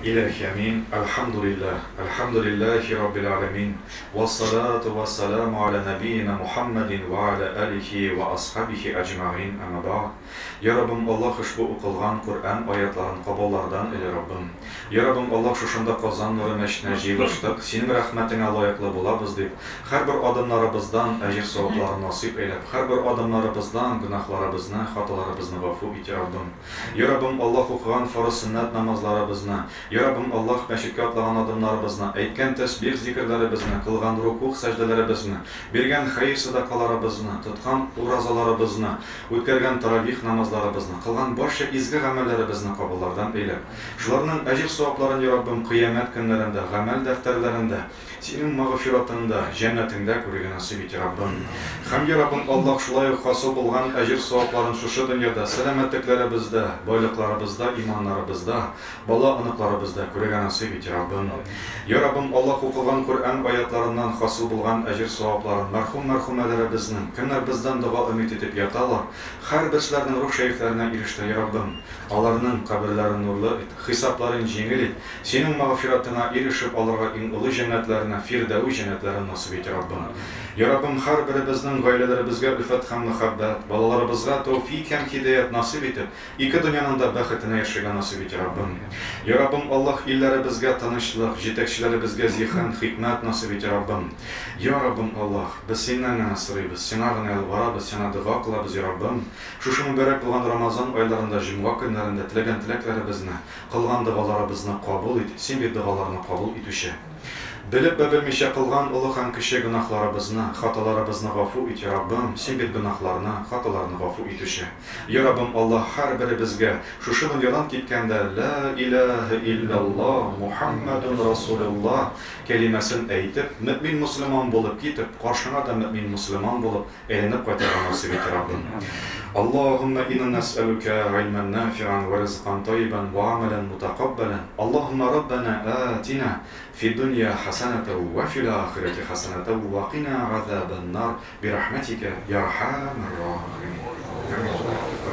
Илаһи амин. Әлхәмдүлилләһ. Әлхәмдүлилләһи раббил аләмин. Вассалату вассаламу аля нәбиина Мухаммадин ва аля алихи ва асхабихи әҗмәгыйн. Әмма бәгъд. Я Раббым Аллаһ ошбу укылган Коръән аятларын кабуллардан эле Раббым. Я Раббым Аллаһ шушында Казан нуры мәчетенә җыелыштык, Синең рәхмәтеңә лаеклы булабыз дип, һәрбер адымнарыбыздан әҗер-савапларын насыйп әйләп, һәрбер адымнарыбыздан гөнаһларыбызны, хаталарыбызны гафу ит, я Раббым. Я Раббым Аллаһ укыган фарыз-сөннәт намазларыбызны, Я Раббым Аллаһ мәчеткә атлаган адымнарыбызны, әйткән тәсбих-зикерләребезне, кылган рукугъ-сәҗдәләребезне, биргән хәер-сәдакаларыбызны, тоткан уразаларыбызны, үткәргән таравих намазларыбызны, кылган барча изге гамәлләребезне кабуллардан әйләп, шуларның әҗер-савапларын, я Раббым, кыямәт көннәрендә, гамәл дәфтәрләрендә, Синең мәгъфиратыңда, җәннәтеңдә күрергә насыйп ит, я Раббым. Һәм, я Раббым Аллаһ, шулай ук хасил булган әҗер-савапларын шушы дөньяда, сәламәтлекләребездә, байлыкларыбызда, иманнарыбызда, бала-оныкларыбызда күрергә насыйп ит, я Раббым. Я Раббым Аллаһ, укылган Коръән аятларыннан хасил булган әҗер-савапларын мәрхүм-мәрхүмәләребезнең, кемнәр бездән дога өмид итеп яталар, һәрберселәренең рух шәрифләренә ирештер, я Раббым. Аларның каберләрен нурлы ит, хисапларын җиңел ит, Синең мәгъфиратыңа ирешеп, аларга иң олы җәннәтләрне, Фирдәүс җәннәтләрен насыйп ит, я Раббым. Я Раббым, һәрберебезнең гаиләләребезгә өлфәт һәм мәхәббәт, балаларыбызга тәүфыйк һәм һидаять насыйп итеп, ике дөньяның да бәхетенә ирешергә насыйп ит, я Раббым. Я Раббым, Аллаһ, илләребезгә тынычлык, җитәкчеләребезгә зиһен, хикмәт насыйп ит, я Раббым. Я Раббым, Аллаһ, без Синнән генә сорыйбыз, Сиңа гына ялварабыз, Сиңа дога кылабыз, я Раббым. Шушы мөбарәк булган Рамазан айларында, җомга көннәрендә теләгән теләкләребезне, Кылган догаларыбызны кабул ит, Син бит догаларны кабул итүче. Белеп вә белмичә кылган олы һәм кече гөнаһларыбызны, хаталарыбызны гафу ит, я Раббым, Син бит гөнаһларны, хаталарны гафу итүче. Я Раббым Аллаһ, һәрберебезгә шушы дөньядан киткәндә Лә иләһә илляллаһ, Мухәммәдүн Расулуллаһ кәлимәсен әйтеп, мөэмин-мөселман булып китеп, каршыңа да мөэмин-мөселман булып, Әйләнеп кайтырга насыйп ит, Раббым. Аллаһуммә инна нәсьәлүкә гыйльмән нафиан вә ризкан тайибән вә гамәлән мутакаббәлән. Аллаһуммә Раббәнә атина фид-дөнья хәсәнәтәү вә фил ахирәти хәсәнәтәү вә кина газабән-нар бирахмәтикә йә архәмәр рахимин. Амин.